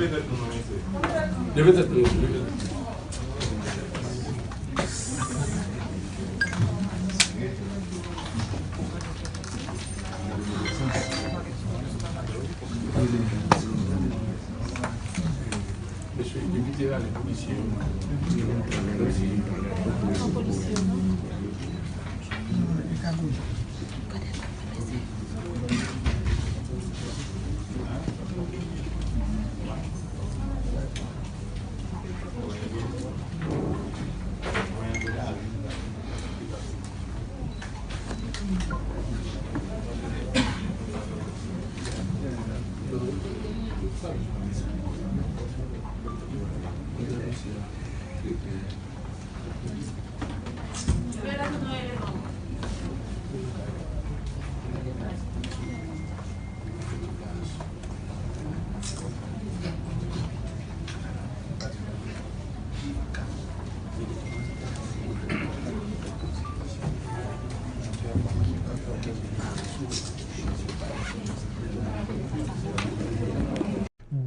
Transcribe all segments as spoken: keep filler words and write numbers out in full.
Leve tèt nou, mesye. Leve tèt nou, mesye. Mesye, evite rale polisye yo.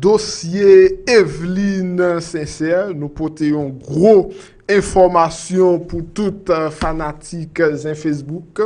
Dosye Evelyne Sincère, nou pote yon gwo enfòmasyon pou tout, eh, fanatik Zen Facebook.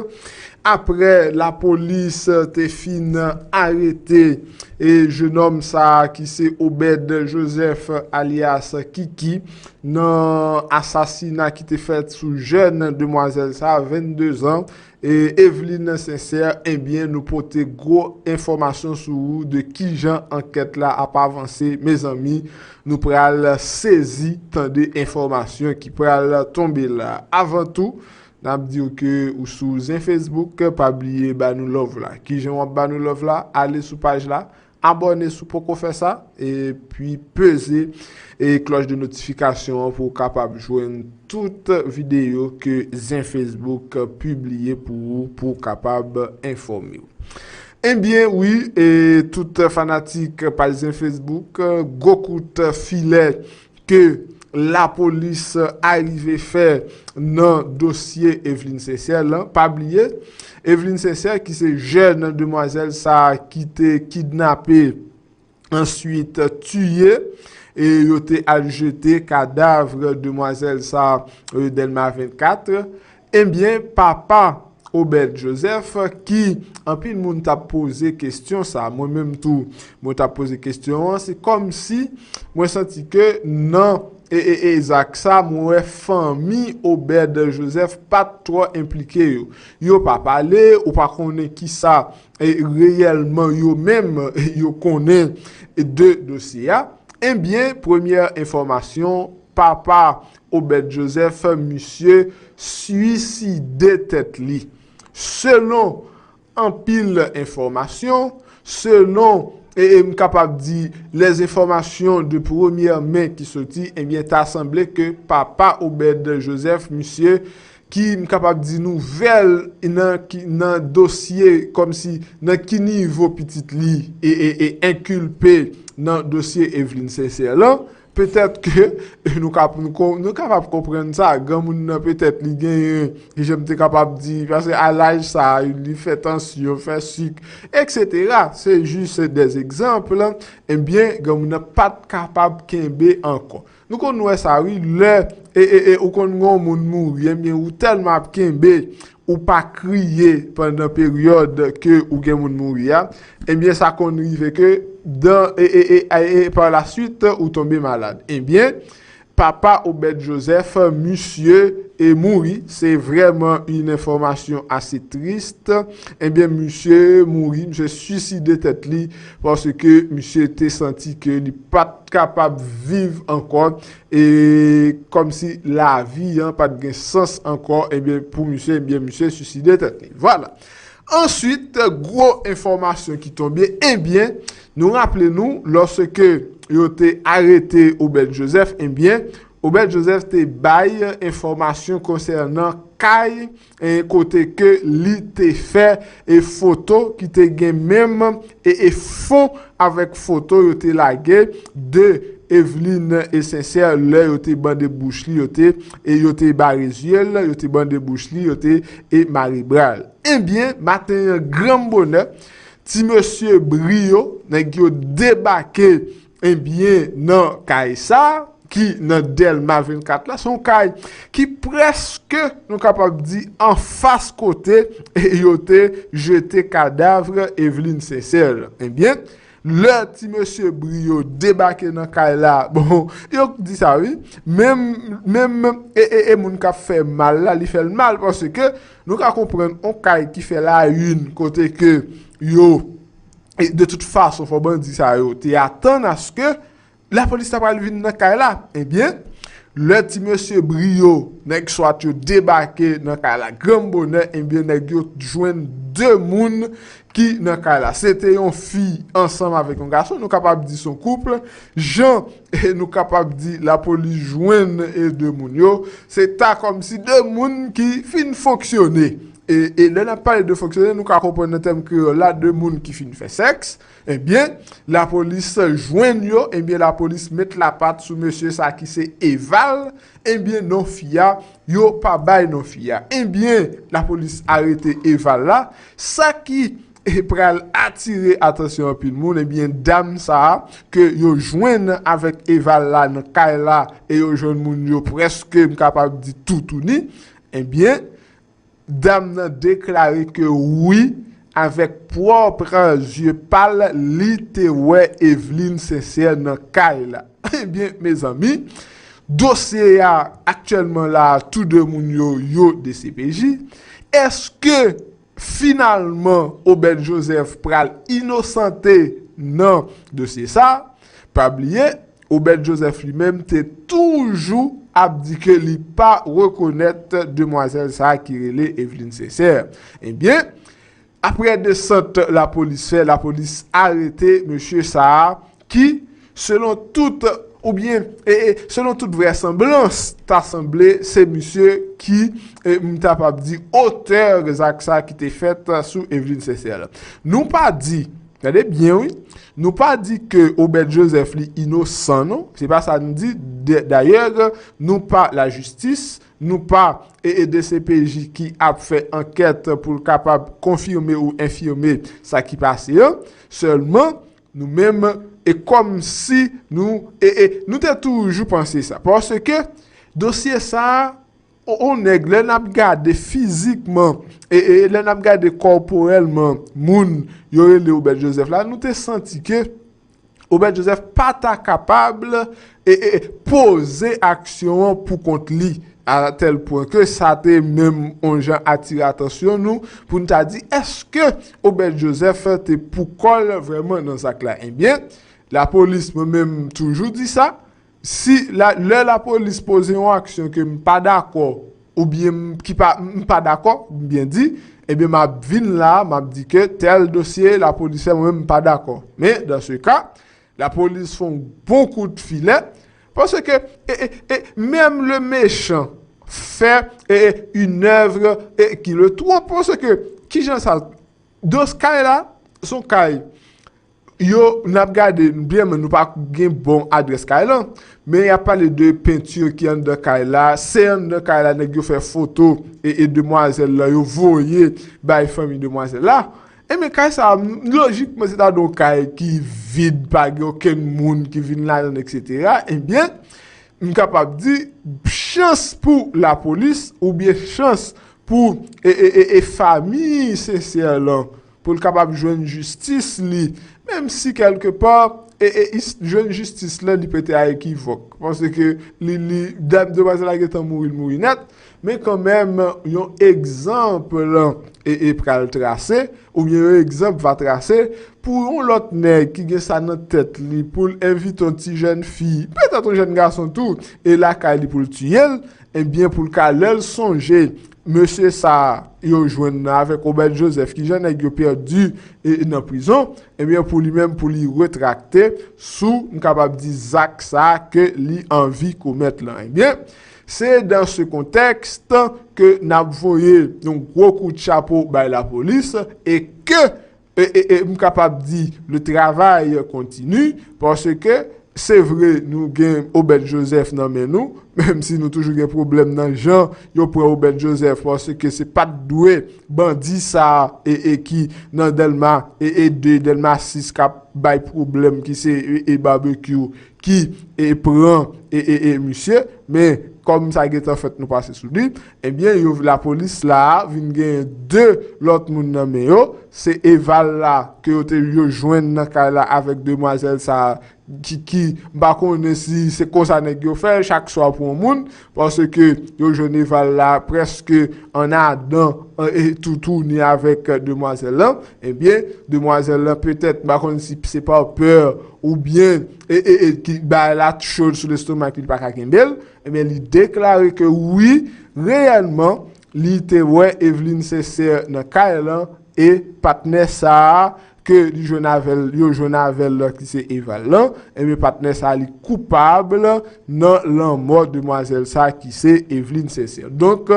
Aprè lapolis te fin arete, eh, jenòm sa a ki se Obed Joseph alyas Kiki nan asasina ki te fèt sou jèn demwazèl sa a, vennde zan, e Evelyne Sincère, ebyen, nou pote gwo enfòmasyon sou ou de kijan ankèt la ap avanse. Mezanmi, nou pral sezi tande enfòmasyon ki pral tonbe la. Avan tou, n ap di w ke ou sou Zen Facebook, pa bliye ba nou love la. Kijan w ap ba nou love la? Ale sou paj la, abòne si w poko fè sa, epi peze, e, klòch de notifikasyon an pou w kapab jwenn tout videyo ke Zen Facebook pibliye pou ou, pou w kapab enfòme w. Ebyen, wi, e, tout fanatik paj Zen Facebook, gwo kout filè ke lapolis arive fè nan dosye Evelyne Sincère lan. Pa bliye, Evelyne Sincère, ki se jèn demwazèl sa a ki te kidnape, answit tiye, e yo te al jete kadav demwazèl sa a, e, Dèlma vennkat. Ebyen, papa Obed Joseph, ki anpil moun t ap poze kesyon sa, mwen menm tou, mwen t ap poze kesyon an, se kòmsi mwen santi ke nan, e, e, e zak sa, mwen wè fanmi Obed Joseph pa t twò enplike yo. Yo pa pale, ou pa konnen kisa, e, reyèlman yo menm yo konnen de dosye a. Ebyen, premyè enfòmasyon, papa Obed Joseph, misye swiside tèt li. Selon anpil enfòmasyon, selon, e, e m kapab di, les enfòmasyon de premyè men ki soti, ebyen, ta sanble ke papa Obed Joseph, misye, ki m kapab di nouvèl nan ki, nan dosye, kòmsi nan ki nivo pitit li e, e, e enkilpe nan dosye Evelyne Sincère lan, petèt ke nou kap-, nou ko-, nou kapab konprann sa, granmoun nan petèt li genyen, jan m te kapab di, paske a laj sa, li fè tansyon, fè sik, etsetera. Se jis de egzanp, ebyen, granmoun nan pa t kapab kenbe ankò. Nou konn wè sa, wi, lè, e, e, e, ou konn gen yon moun mouri, ebyen, ou tèlman ap kenbe, ou pa kriye pandan peryòd ke ou gen moun mouri a, ebyen, sa konn rive ke dan, e, e, e, e, e, pa la suite, ou tonbe malad. Ebyen, papa Obed Joseph, misye, e, mouri. Se vrèman yon enfòmasyon ase tris. Ebyen, misye mouri, misye swiside tèt li, paske misye te santi ke li pa t kapab viv ankò, e kòmsi lavi an pa t gen sans ankò, ebyen, pou misye, ebyen, misye swiside tèt li. Vwala. Answit, gwo enfòmasyon ki tonbe, ebyen, nou raple nou, lòske yo te arete Obed Joseph, ebyen, Obed Joseph te bay enfòmasyon konsènan kay, e, kote ke li te fè, e, foto ki te gen menm, e, e fon avèk foto yo te lage de Evelyne e Sincère lè yo te bande bouch li, yo te, e yo te bare zye l, yo te bande bouch li, yo te, e mare bra l. Ebyen, maten an granm bonè, ti mesye Brio, nèg yo debake Ebyen, nan kay sa, ki nan Dèlma vennkat la, se yon kay ki prèske, nou kapab di, anfas kote yo te jete kadav Eveline Sincère. Ebyen, lè ti mesye Brio debake nan kay la, bon, yo di sa wi, menm, menm, e, e, e moun k ap fè mal la, li fè l mal, paske nou ka konprann yon kay ki fè la une, kote ke yo, e de tout fason, fò bandi sa yo te atann aske lapolis ta pral vin nan kay la. Ebyen, lè ti mesye Brio, nèg swat yo debake nan kay la granm bonè, ebyen, nèg yo jwenn de moun ki nan kay la. Se te yon fi ansanm avèk yon gason, nou kapab di se yon koup. Jan, e nou kapab di lapolis jwenn, e de moun yo, se ta kòmsi de moun ki fin fonksyone. E, e lè n ap pale de fonksyone, nou ka konprann nan tèm kreyòl la, de moun ki fin fè sèks. Ebyen, lapolis jwenn yo, ebyen, lapolis met lapat sou mesye sa ki se Eval. Ebyen, non fi a, yo pa bay non fi a. Ebyen, lapolis arete Eval la. Sa ki, e, pral atire atansyon anpil moun, ebyen, dam sa a ke yo jwenn avèk Eval la nan kay la, e yo jwenn moun yo prèske, m kapab di, toutouni. Ebyen, dam nan deklare ke wi, avèk pwòp zye pa l, li te wè Eveline Sincère nan kay la. Ebyen, mezanmi, dosye a aktyèlman la, tou de moun yo, yo D C P J. Èske finalman Obed Joseph pral inosante nan dosye sa? Pa bliye, Obed Joseph li menm te toujou ap di ke li pa rekonèt demwazèl sa a ki rele Eveline Sincère. Ebyen, apre desant lapolis fè, lapolis arete mesye sa a ki, selon tout, oubyen, e, e, selon tout vrèsanblans, ta sanble se misye ki, e, m ta pap di, otè zak sa ki te fèt sou Eveline Sincère la. Nou pa di, tande byen wi, nou pa di ke Obed Joseph li inosan non, se pa sa n di. De, dayè, nou pa lajistis, nou pa, e, e, D C P J ki ap fè ankèt pou l kapab konfime ou enfime sa ki pase an. Sèlman, nou menm, e kòmsi nou, e, e, nou te toujou panse sa. Paske dosye sa a, o, o nèg, lè n ap gade fizikman, e, e, lè n ap gade kòporèlman moun yo rele Obed Joseph la, nou te santi ke Obed Joseph pa ta kapab, e, e, poze aksyon an pou kont li, a tèl pwen ke sa te menm yon jan atire atansyon nou pou n ta di, èske Obed Joseph te pou kò l vrèman nan zak la? Ebyen, lapolis, mwen menm, m toujou di sa, si la, lè lapolis poze yon aksyon ke m pa dakò, oubyen m, ki pa, m pa dakò, m byen di, ebyen, m ap vin la, m ap di ke tèl dosye, lapolis fè, mwen menm, m pa dakò. Men, dans ce cas, lapolis fè yon bon kout filè, paske, e, e, e, menm le méchant fait, e, e, une œuvre, e, qui le trompe, paske, kijan sa, dans ce cas la, se yon kay, yo, n ap gade byen, men nou pa gen bon adrès kay lan. Men y ap pale de penti ki anndan kay la, se anndan kay la nèg yo fè foto e, e demwazèl la, yo voye bay fanmi demwazèl la. Ebyen, kay sa a, lojikman, se ta dwe yon kay ki vid, pa gen okenn moun ki vin ladan l, etsetera. Ebyen, m kapab di, chans pou lapolis, oubyen chans pou e, e, e, e fanmi Sincère lan, pou l kapab jwenn jistis li, menm si kèlkepa, e, e, is-, jwenn jistis lan, li pete a ekivòk. Paske li, li, dam, demwazèl la gentan mouri, l mouri nèt, men kanmenm, yon egzanp, e, e pral trase, oubyen yon egzanp va trase, pou yon lòt nèg ki gen sa nan tèt li, pou l envite yon ti jèn fi, petèt yon jèn gason tou, e lakay li pou l tiye l, ebyen, pou l ka, lè l sonje mesye sa a yo jwenn nan avèk Obed Joseph, kijan nèg yo pèdi e nan prizon, ebyen, pou li menm, pou li retrakte sou, m kapab di, zak sa a ke li anvi komèt lan. Ebyen, se dans ce contexte ke n ap voye yon gwo kout chapo bay lapolis e ke, e, e, e m kapab di, le travail continue, paske Se vre, nou gen Obed Joseph nan men nou, menm si nou toujou gen pwoblèm nan jan yo pran Obed Joseph, paske se pa t dwe bandi sa a e, e ki nan Dèlma e, e de, Dèlma sis k ap bay pwoblèm, ki se e, e Barbecue ki e pran e, e, e misye, men kòm sa gentan fèt nou pase sou li, ebyen yo lapolis la a vin gen de lòt moun nan men yo, se Eval la ke yo te yo jwenn nan kay la avèk demwazèl sa a ki, ki m pa konnen si se konsa nèg yo fè chak swa pou yon moun, paske yo jwenn Eval la prèske an adan e tou touni avèk demwazèl lan, ebyen demwazèl lan petèt m pa konnen si se pa pè oubyen e, e, e ki bay la cho sou lestomak li pa ka kenbe l, ebyen li deklare ke wi, reyèlman li te wè Eveline Sincère nan kay lan e patnè sa a ke li jwenn avè l, yo jwenn avè l ki se Eval lan, ebyen patnè sa a li koupab nan lanmò demwazèl sa a ki se Eveline Sincère. Donk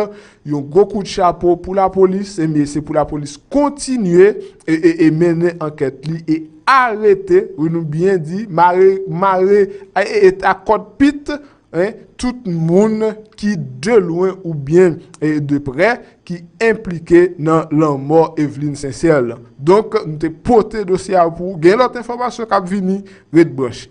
yon gwo kout chapo pou lapolis, ebyen se pou lapolis kontinye e, e, e mennen ankèt li e arete, wi nou byen di, mare, mare e, e, e a kòd pit, en, tout moun ki de lwen oubyen e de prè ki enplike nan lanmò Eveline Sincère lan. Donk nou te pote dosye a pou ou. Gen lòt enfòmasyon k ap vini, ret branche.